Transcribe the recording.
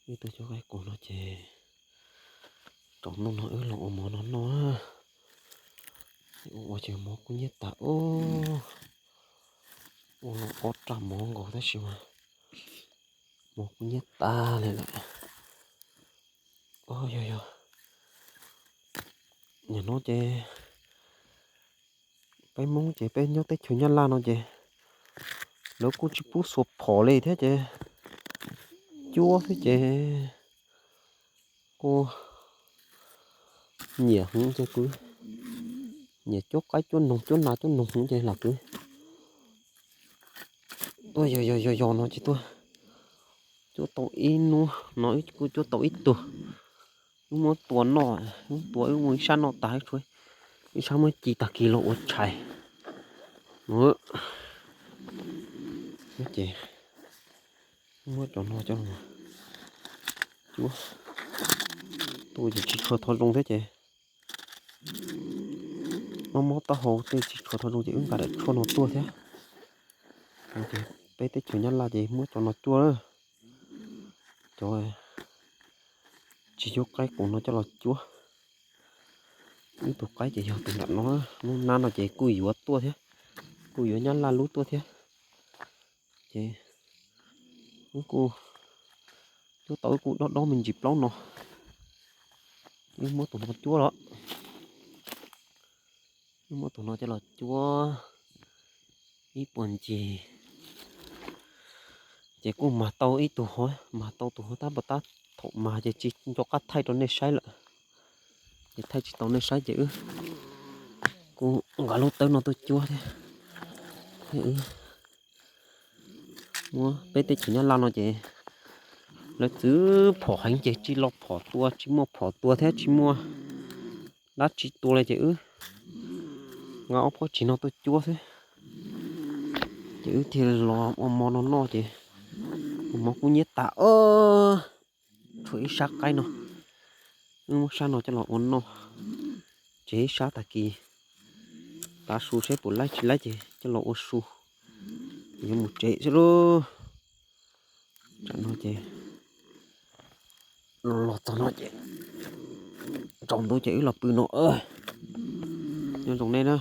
Ib tug cuab qaib qus no ces tsaus ntuj no wb los ua mov no noj. Ua ua ces mov kub hnyiab tas os. Ua los ob raj mov nkaus tab sis mas mov kub hnyiab tas li lawm. Yog yog, nim no ces peb Hmoob ces peb nyob teb chaws Nyab Laj no ces lawv kuj tsis pub xuas phom li thiab ces cuab xwb ces kuj nyiam heev ces kwv, nyiam cuab qaib cuab noog cuab nas cuab noog heev ces lam kwv tuaj yos yos yos yos no ces tuaj cuab tau ib hnub no wb kuj cuab tau ib tug. Wb muab tua noj, wb tua wb ua ib sab noj tas, ib sab muab ci tag kis los ua tshais no. Ces muab cov no coj los cuab, tuaj ces tsis tshua tau zoo thiab ces mob mob taub hau tej tsis tshua tau zoo ces wb nqa daim tshuaj no tuaj thiab. Peb teb chaws Nyab Laj ces muab cov no cuab, cov tsis cuab qaib qus no coj los cuab. Wb tus qaib ces yog tus nram no, lub nab no ces kuj yuav tuaj thiab, kuj yuav Nyab Laj lub tuaj thiab. Ces wb kuj cuab tau wb kuj dob dob me ntsis plaub no, wb muab tus no cuab los, wb muab tus no coj los cuab ib puas ncig ces kuj mag tau ib tug, mag tau tus tab pas tab, thaum mag ces tsis nco qab thaij rau nej saib lawm. Ces thaij tsis tau nej saib ces wb kuj nqa lub tawb no tuaj cuab thiab. Wb muab peb teb chaws Nyab Laj no ces lawv txwv phom heev ces tsis los phom tua, tsis muaj phom tua thiab tsis muaj dab tsi tua li ces wb nqa ob phab tsis no tuaj cuab xwb. Ces wb thiaj los ua mov no noj ces ua mov kub hnyiab tas os. Tshuav ib sab qaib no, wb muab sab no coj los ua noj, tseg ib sab tag kis tav su seb puas laib tsis laib ces coj los ua su, yuav mus tsev xwb lauj. Tsam no ces los txog no ces tsaus ntuj ces wb los pw no. Nyob zoo nej na.